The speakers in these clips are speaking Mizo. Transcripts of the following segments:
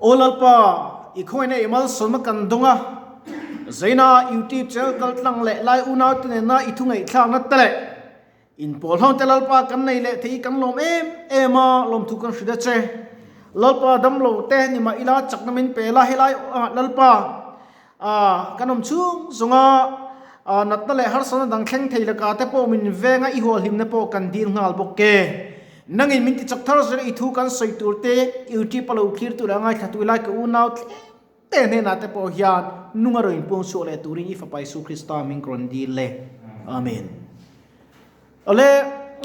Aw Lalpa, i khawngaihna i malsawmna kan dawng a, Zaina YouTube channel kaltlang leh lai unaute nena i thu ngaihthlakna te leh inpawl ho te Lalpa kan nei leh thei i kan lawm em em a, lawmthu kan hrilh a che. Lalpa damlo te ni mah ila chakna min pe la, helai Lalpa kan awm chhung zawnga natna leh harsatna dang thleng thei laka te pawh min venga i hualhimna pawh kan dil nghal bawk e. Nangin min ti chak thar zel i thu kan sawi tur te, YouTube a lo thlir tur leh a ngaithla tu lai ka unau tlem te hnenah te pawh hian nunga rawn inpuang chhuak leh turin i Fapa Isu Krista min rawn dil le. Amen. Awle,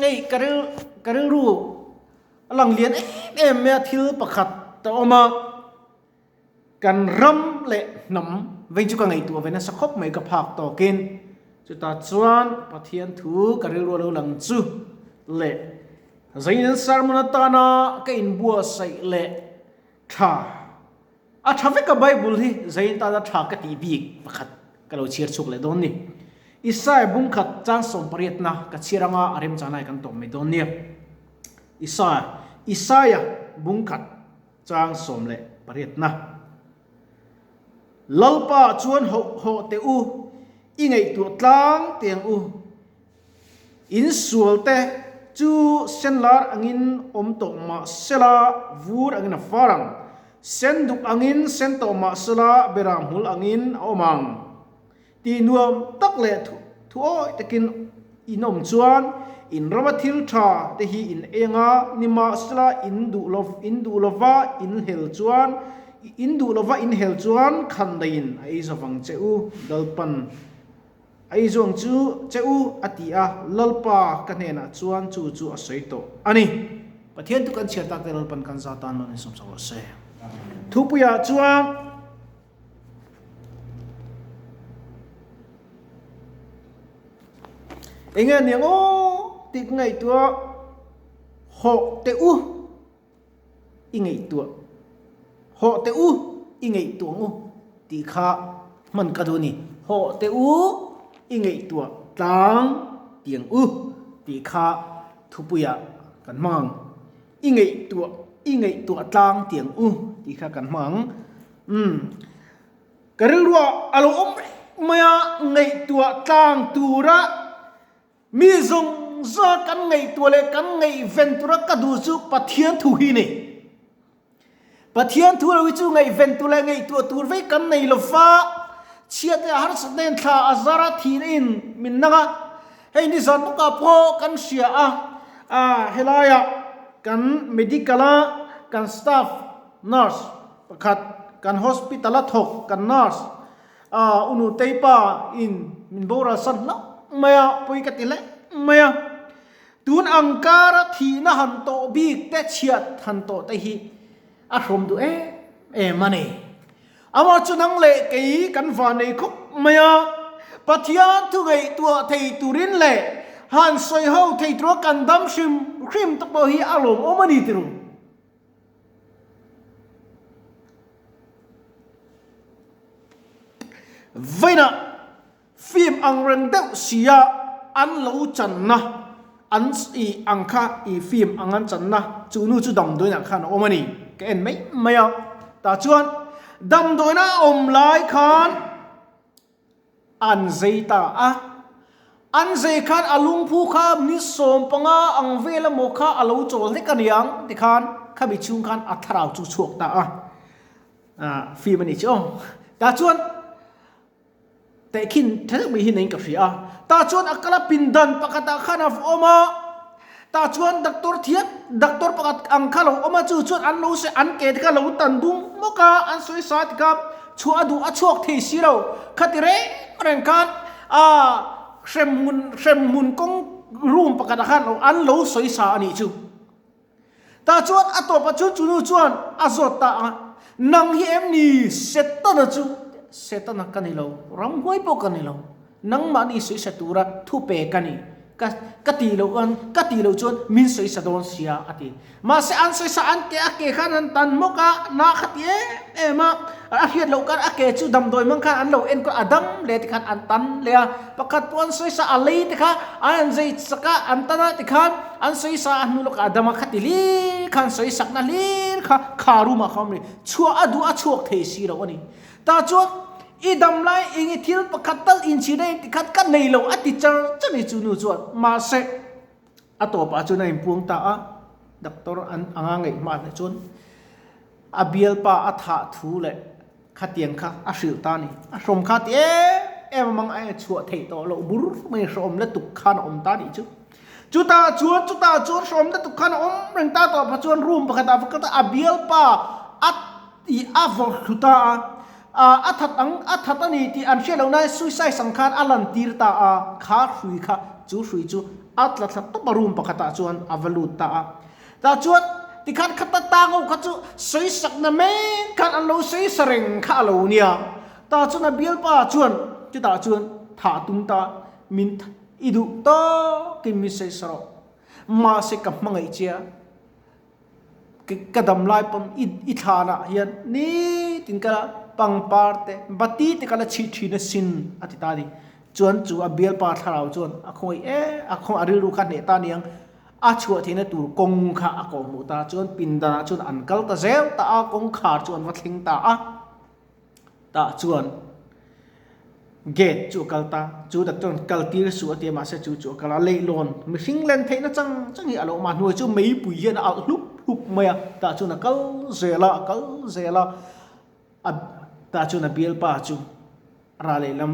hei ka ril ka rilru a lang lian em em mai a thil pakhat a awm a. Kan ram leh hnam vei chu ka ngaihtuah ve nasa khawp mai ka phak tawkin. Chutah chuan Pathian thu ka rilru a lo lang chu leh Zainen sermon atana ka inbuatsaih leh tha a tha vek a Bible hi Zain tana tha ka tih bik pakhat ka lo chhiar chhuak leh dawn ni. Isaiah bungkhat chang sawmpariatna ka chhiar anga a remchanai kan tawp mai dawn nia. Isaiah Isaiah bungkhat Chang 18 na. Lalpa chuan hauh hawh teh u, i ngaihtuah tlang teng u. In sual te chu senlar angin awm tawh mah sela vur angin a far ang, sen duk angin sen tawh mah sela berah hmul angin a awm ang. Tih nuam tak leh thuawi takin in awm chuan in rama thil tha te hi in ei anga, nimahsela in duh lo in duh lova in hel chuan in duh lova in hel chuan khan daiin a ei zavang che u, Lalpan a ei zawng chu che u a ti a, Lalpa ka hnenah chuan chu chu a sawi tawh a ni. Pathian chu kan chhiar tak te Lalpan kan za tan lo insawm sak rawh se. Thupuiah chuan. Enge aniang aw tih ka ngaihtuah hawh teh u i ngaihtuah hawh teh u i ngaihtuah ang u tih kha hman ka duh a ni. Hawh teh u i ngaihtuah tlang tiang u tih kha thupuiah kan hmang ang. I ngaihtuah i ngaihtuah tlang tiang u tih kha kan hmang ang. Umm. Ka rilruah a lo awm reng mai a, ngaihtuah tlang tura mi zawng zawng kan ngaihtuah leh kan ngaihven tura ka duh chu Pathian thu hi a ni. Pathian thu lo hi chu ngaihven tur leh ngaihtuah tur vek kan nei lo va, chhiat leh harsatna in thla a zar a, thihna in min nang a. Hei nizan bawkah pawh kan hria a, helaiah kan medical a kan staff nurse pakhat kan hospital a thawk kan nurse ah u Nutei pa in min boral san hlauh mai a, pawi ka ti hle mai a. Tun ang kara thihna han tawh bik te chhiat han tawh te hi a hrawm duh em em a ni. Amah chu nang leh kei kan van nei khawp mai a, Pathian thu ngaihtuah thei turin leh han sawi ho thei tura kan dam hrim hrim te pawh hi a lawmawm a ni ti ru. Vawiinah film ang reng deuh sia an lo channa an i ang kha i film ang an channa chu nu chu damdawiinah khan a awm a ni ka en mai mai a tah chuan damdawiina a awm lai khan an zei ta a an zei khan a lungphu kha ni 15 ang vel emaw kha a lo chawl hlek a niang tikhan khami chhung khan a thlarau chu chhuak ta a film a nih chu aw tah chuan. Tehkhin tha deuh mai hi neiin ka hria a. Tah chuan a kal a pindan pakhatah khan a va awm a. Tah chuan doctor thiam doctor pakhat ang kha lo awm a chu chuan an lo se an ke te kha lo tan dum hmawk a an sawi sa ti kha chhuah a duh a chhuak thei si lo. Khati reng reng khan ah hremhmun hremhmun kawng room pakhatah khan an lo sawi sa a nih chu. Tah chuan a tawpah chuan chu nu chuan a zawt ta a, Nang hi em ni Setana chu? Setana ka ni lo, ramhuai pawh ka ni lo, nangmahni sawi sa tura thu pe ka ni. Ka ka tih loh an ka tih loh chuan min sawisa dawn sia a ti. Mahse an sawisa an ke a ke khan an tan hmawk a, na kha ti em em a, a hriat loh khan a ke chu damdawi hmang khan an lo enkawl a dam leh tikhan an tan leh a, pakhat pawh an sawisa a lei te kha an han zei chak a, an tan a tikhan an sawisa a hnu lawkah a dam a, khati hlir khan sawisakna hlir kha kha room ah kha awm a ni, chhuah a duh a chhuak thei si lo a ni. Tah chuan i dam lai eng i thil pakhat tal inchhir na intikhat ka nei lo a ti char char ni chu nu chuan mahse a tawpah chuan a inpuang ta a, doctor an anga ngaih hma hna chuan a bialpa a thah thu leh khatiang kha a hrilh ta a ni. A hrawm kha ti em em a mang a chhuah theih tawh loh bur mai hrawm lutuk khan a awm ta a nih chu. Chutah chuan chutah chuan hrawm lutuk khan a awm reng ta tawpah chuan room pakhatah va kal ta a bialpa a I a vawrh thlu ta a, a that ang, a that a ni tih an hriat loh nain suicide sang khan a lan tir ta a, kha hrui kha, chu hrui chu a tla thla tawp a room pakhatah chuan a va lut ta a. Tah chuan tikhan khata tang ho kha chu sawisakna mek khan an lo sawisa reng kha a lo nia. Tah chuan a bialpa chuan chutah chuan thah tum ta, min i duh tawkin min sawisa rawh, mahse ka hmangaih che a, Ka dam lai pawn i thlanah hian nitin ka pangpar te bati te ka la chhih thin a sin a ti ta a ni. Chuan chu a bialpa thlarau chuan a khawngaih em a khawngaih a rilru kha hneh ta aniang a chhuah theihna tur kawng kha a kawhhmuh ta chuan pindanah chuan an kal ta zel ta a kawngkhar chu an va thleng ta a. Tah chuan gate chu a kal ta, chu doctor chuan kal tir suh a ti a, mahse chu chu a kal a, leihlawn mihring len theihna chang chang hi a lo awm a, hnuai chu meipui hian a alh hlup hlup mai a, tah chuan a kal zel a, a kal zel a, a tah chuan a bialpa chu rah lehlam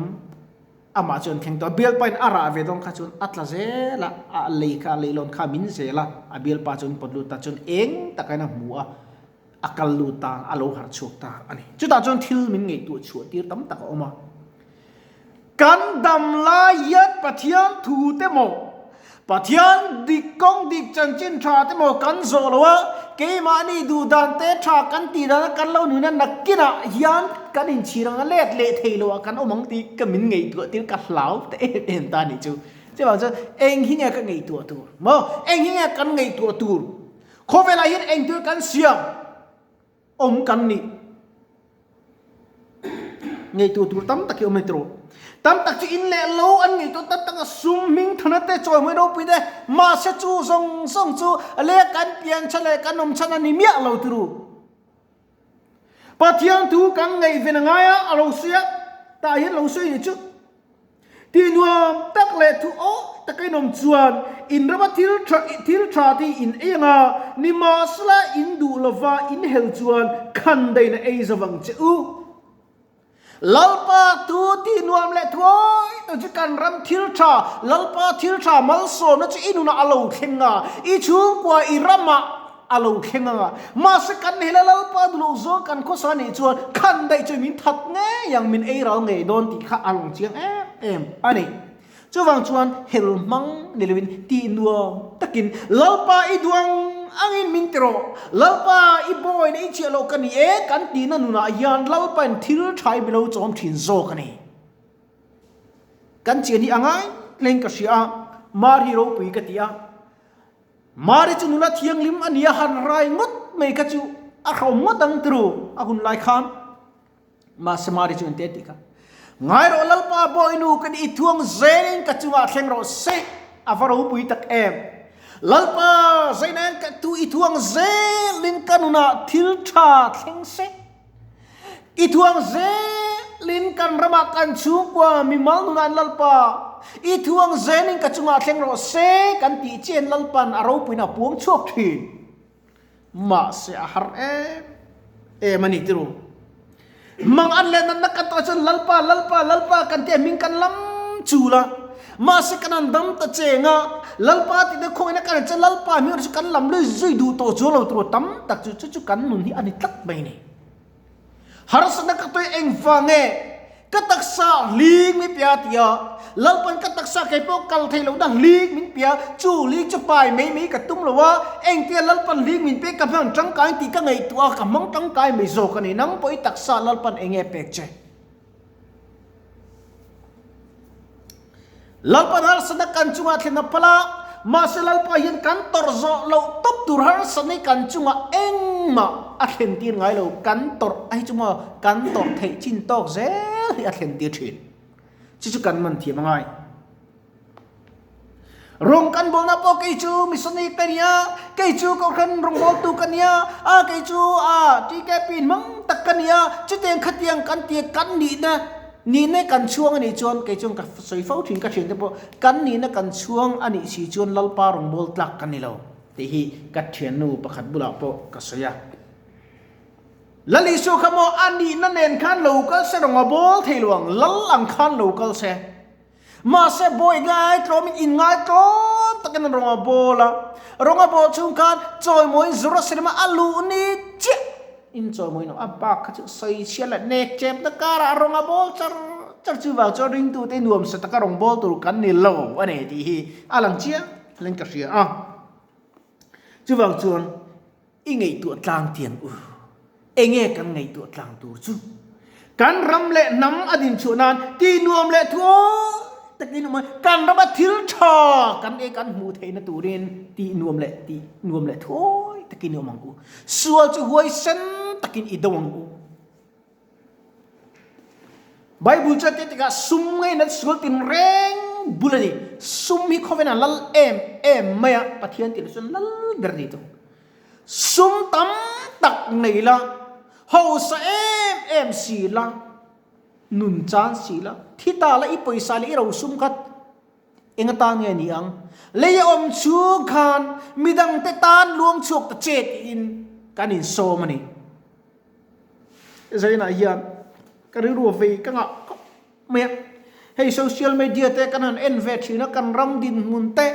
amah chuan thleng tawh a, bialpa in a rah ve dawn kha chuan a tla zel a, a lei kha leihlawn kha a min zel a, a bialpa chu an pawt lut ta chuan eng takin a hmu a. A kal lut ta, a lo harh chhuak ta a ni. Chutah chuan thil min ngaihtuah chhuah tir tam tak a awm a. Kan dam lai hian Pathian thu te maw, Pathian dik kawng dik chanchin tha te maw kan zawh lo a, keimahni duh dan te tha kan tih dan a kan lo nuina nakinah hian kan inchhir ang a let leh thei lo ah kan awm ang tih ka min ngaihtuah tir ka hlau ta em em ta a nih chu. Chuvang chuan eng hi nge ka ngaihtuah tur maw? Eng hi nge kan ngaihtuah tur? Khawvelah hian engtir kan siam awm kan nih ngaihtuah tur tam tak hi awm a ni tawh. Tam tak chu in leh lo an ngaihtuah tam tak a sum hming thana te chawihmawih ropui te mahse chu zawng zawng chu leh kan pian chhan leh kan awm chhan a ni miah lo turu. Pathian thu kan ngaihven a ngai a, a lo sawi a, tah hian lo sawi ni chu. Tih nuam tak leh thu awh taka in awm chuan in rama thil tha thil tha te hi in ei ang a, nimahsela in duh lova in hel chuan khandaihna ei zo vang che u. Lalpa tu tih nuam leh thuai tak chu kan ram thil tha, Lalpa thil tha malsawmna chu i nunah a lo thleng a, i chhungkua i ramah a lo thleng ang a. Mahse kan hela Lalpa duhloh zawng kan khawsa nih chuan khan daih chu min that ngei ang, min ei ral ngei dawn tih kha a lang chiang em em a ni. Chuvang chuan hel hmang ni loin tih nuam takin Lalpa i duang angin min ti rawh, Lalpa i bawi na i chiah loh ka ni e kan tihna nunah hian Lalpain thil tha i milo chawm thin zawk a ni. Kan chian hi a ngai hleng ka hria a, Mari ropui ka ti a. Mari chu nula thianghlim a ni a, han rai ngawt mai kha chu a hrawm ngawt ang tiru a hun lai khan. Mahse Mari chu engte a tih kha? Ngai rawh Lalpa Bawinu ka ni i thuang zelin ka chungah thleng rawh se a va ropui tak em. Lalpa Zainain ka thu i thuang zelin ka nunah thil tha thleng se. I thuang zelin kan ramah kan chhungkua mimal nunah Lalpa i thuang zelin ka chungah thleng rawh se kan tih chian Lalpan a ropuina a puang chhuak thin. Mahse a har em em a ni tiru. Mang an leh natna kan tawh chuan Lalpa, Lalpa, Lalpa kan tia hming kan lam chul a. Mahse kan han dam ta cheng a, Lalpa tih te khawngin a kan che Lalpa hming chu kan lam lui zui duh tawh chuang lo tur tam tak chu chu chu kan nun hi a ni tlat mai ni. Harsatna ka tawih engvang nge? Ka taksa hling min pia ti a, Lalpan ka taksa kei pawh kal theih lohna hling min pia, chu hling chu pai mai mai ka tum lo a, engtia Lalpan hling min pek ka hmang tangkai tih ka ngaihtuah a, ka hmang tangkai mai zawk a ni, nang pawh i taksa Lalpan eng nge pek che? Lalpan harsatna kan chungah thlen a phal a, mahse Lalpa hian kan tawrh zawh loh tawp tur harsatna hi kan chungah engmah a thlen tir ngai lo, kan tawrh a hi chu maw kan tawrh theih chin tawk zel hi a thlen tir thin. Chu chu kan man thiam a ngai. Rawng kan bawlna pawh kei chu missionary ka nia, kei chu kohhran rawngbawltu ka nia, a kei chu a TKP hmang tak ka nia, chutiang khatiang kan tia kan nihna Nihna kan chhuang a nih chuan kei chuan ka sawi fo thin ka thiante pawh kan nihna kan chhuang a nih si chuan Lalpa rawngbâwl tlak ka ni lo tih hi ka thiannu pakhat bulah pawh ka sawi a. Lal Isua kha maw a nihna nen khan lo kal se rawn a bâwl thei lo ang, Lal ang khan lo kal se. Mahse bawi ngaitlawmin in ngaitlawm takin rawn a bâwl a, rawn a bâwl chhung khan chawimawiin Jerusalem-a a luh ni chiah in chawimawiin a bak kha chu sawichhia leh nek chep na karah rawn a bâwl char char chu vang chuan ringtute nuamsa taka rawn bâwl tur kan ni lo a ni tih hi a lang chiang hleng ka hria a. Chuvang chuan I ngaihtuah tlang tiang u. Enge kan ngaihtuah tlang tur chu? Kan ram leh hnam a din chhuah nan ti nuam leh thuawi takin awm a, kan rama thil tha kan ei kan hmuh theihna turin ti nuam leh ti nuam leh thuawi takin i awm ang u. Sual chu huaisen takin i do ang u. Bible chuan tih tikah sum ngeiin an sual tinreng bul a ni. Sum hi khawvein a lal em em mai a, Pathian tih chuan lal ber a ni thung. Sum tam tak nei la, hausa em em si la, nun chan si la, thi ta la i pawisa leh i rosum kha eng atan nge ni ang? Lei a awm chhung khan midangte tan luang chhuak ta che tiin kan insawm a ni. Zainah hian ka rilru a vei ka ngah khawp mai a, hei social media te kan han en ve thin a, kan ram dinhmun te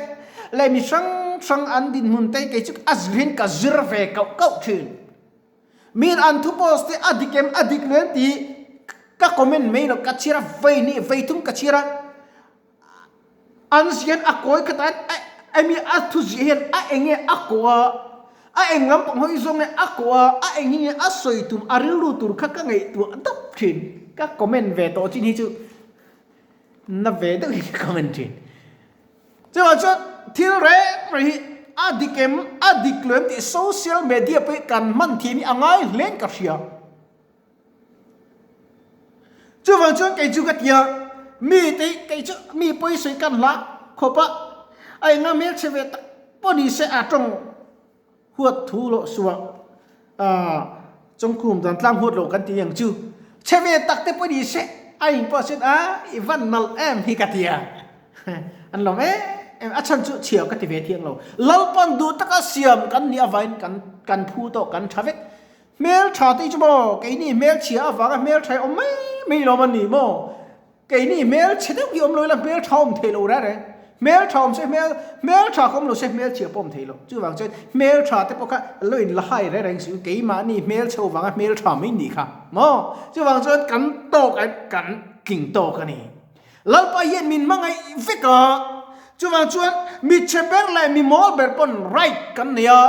leh mi hrang hrang an dinhmun te kei chu a zir in ka zir ve kauh kauh thin. Min an thu post te a dik em a dik lo em tih ka comment mai lo, ka chhiar a vei ni vei thum ka chhiar a, An zian a kawi khat a, a mi a thu ziah hian a eng nge a kawh a, a eng lampang hawi zawng nge a kawh a, a eng hi nge a sawi tum a rilru tur kha ka ngaihtuah dap thin. Ka comment ve tawh chin hi chu na ve deuh hi ka comment thin. Chuvang chuan thil reng reng hi a dik em, a dik lo em tih social media pawh hi kan hman thiam hi a ngai hlein ka hria. Chuvang chuan kei chu ka ti a, mi te hi kei chu mi pawisawi kan hla khawp a, a enga hmelchhe ve tak pawh ni se a tawng huat thu loh suah aah chawngkhum dan tlang huat loh kan ti ang chu, chhe ve tak te pawh ni se a in pawh sawn a i van nalh em hi ka ti a, an lawm em em a chhan chu chhiau ka ti ve thiang lo, Lalpan duh taka siam kan nih avangin kan kan phu tawh kan tha vek. Hmel tha te chu maw keini hmel chhia avanga hmel tha hi awm mai mai lo a ni maw? Keini hmel chhe deuh hi awm lo ila hmel tha awm thei lo reng reng. Hmel tha awm se hmel hmel tha kha awm lo se hmel chhia pawh awm thei lo. Chuvang chuan hmel tha te pawh kha lo in la hai reng reng suh keimahni hmel chhe avanga hmel tha mai nih kha maw? Chuvang chuan kan tawk a kan tling tawk a ni. Lalpa hian min hmangaih vek a, chuvang chuan mi chhe ber leh mi mawl ber pawn right kan nei a.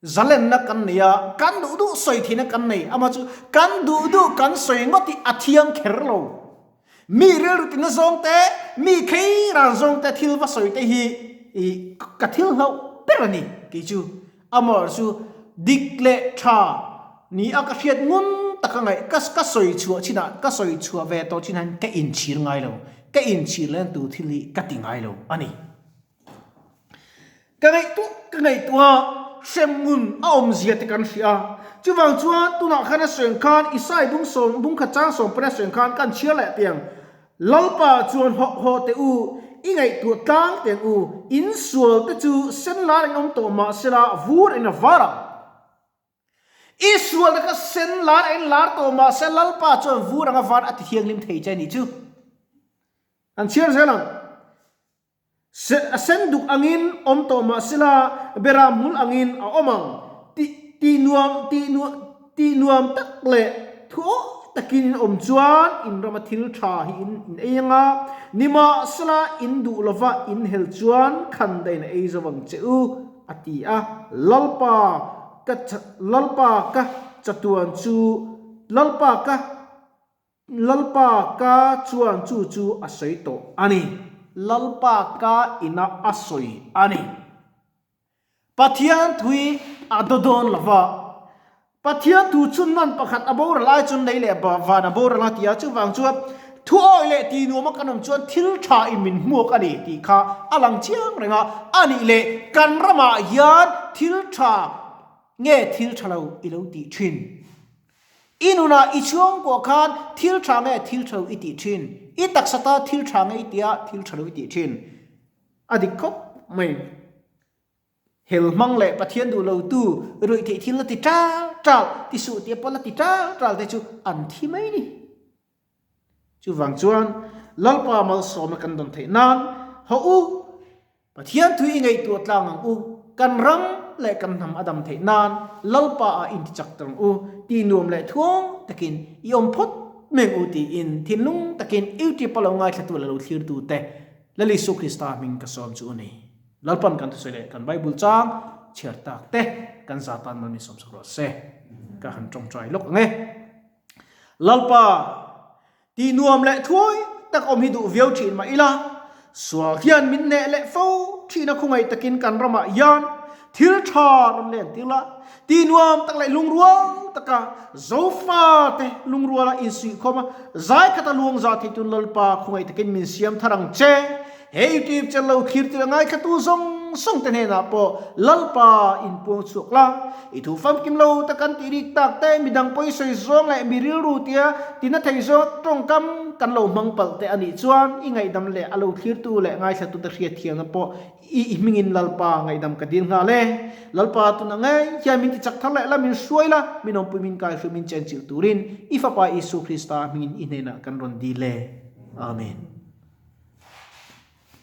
Zalenna kan nei a, kan duh duh sawi theihna kan nei. Amah chu kan duh duh kan sawi ngawt hi a thiang kher lo. Mi rilru tina zawng te, mi khei ran zawng te thil va sawi te hi i ka thil hlauh ber a ni kei chu. Amah chu dik leh tha ni a ka hriat ngun taka ngaih ka ka sawi chhuah chinah ka sawi chhuah ve tawh chin hian ka inchhir ngai lo. Ka inchhir len tur thil hi ka ti ngai lo a ni. Ka ngaihtuah ka ngaihtuah hremhmun a awmzia te kan hria a, chuvang chuan tunah khan a sawi ang khan Isai bung sawm bung khat chang sawm pahnih a sawi ang khan kan chhiar leh teh ang. Lalpa chuan hawh hawh teh u, i ngaihtuah tlang teh ang u, in sual te chu sen lar in awm tawh mah sela vur in a var ang. I sual te kha sen lar a in lar tawh mah se Lalpa chuan vur anga var a ti thianghlim thei che a nih chu. An chhiar zel ang. A sen duk angin awm tawh mah sela beram hmul angin a awm ang tih tih nuam tih nuam tih nuam tak leh thuawh takin in awm chuan in rama thil tha hi in in ei anga nimahsela in duh lova in hel chuan khan dain a ei zo ang che u a ti a. Lalpa ka Lalpa ka chatuan chu Lalpa ka. Lalpa ka chuan chu chu a sawi tawh a ni. Lalpa ka ina a sawi a ni. Pathian thui a do dawn lo va. Pathian thu chun man pakhat a boral ai chuan lei leh van a boral a ti a, chuvang chuan thu awi leh ti nuama kan awm chuan thil tha in min hmuak a ni tih kha a lang chiang reng a, a nih leh kan ramah hian thil tha nge thil tha lo i lo tih thin? I nunah i chhungkuah khan thil tha nge thil tha lo i tih thin? I taksa ta thil tha nge i tia thil tha lo i tih thin? A dik khawp mai. Hel hmang leh Pathian duh lotu ruih theih thil la ti ṭal ṭal, ti suh tih pawh la ti ṭal ṭal te chu an thi mai ni. Chuvang chuan Lalpa malsawmna kan dawn theih nan haw u, Pathian thu i ngaihtuah tlang ang u, kan ram leh kan hnam a dam theih nan Lalpa ah intichak tar ang u, ti nuam leh thuang takin i awm phawt mai ang u tiin thinlung takin YouTube a lo ngaithlatu leh lo thlirtu te Lal Isu Krista hming ka sawm chu a ni. Lalpan kan thusawi leh kan Bible chang chhiar tak te kan za tan mal min sawm sak rawh se. Ka han tawngtai lawk ang e. Lalpa, tih nuam leh thuai tak awm hi duh viau thin mah ila, sual hian min neh leh fo thin a khawngaih takin kan ramah hian thil tha rawn len tir la, tih nuam tak leh lungrual taka Zofa te lungruala insuihkhawm a, zai khata luang za thei tun Lalpa khawngaih takin min siam thar ang che. He YouTube channel lo thlir tir a ngaithlatu zawng zawng te hnenah pawh Lalpa in puang chhuak la, i thu famkim lo ta kan tih rik tak te, midang pawi sawi zawng leh mi rilru tia tina thei zawng tawngkam kan lo hmang palh te a nih chuan i ngaihdam leh a lo thlirtu leh ngaithlatu te hriatthiamna pawh i i hmingin Lalpa ngaihdam ka dil nghal e. Lalpa tuna ngei hian min tichak thar leh la, min hruai la, min awmpui min kaihruai min chenchilh turin i Fapa Isu Krista hmingin i hnenah kan rawn dil e. Amen.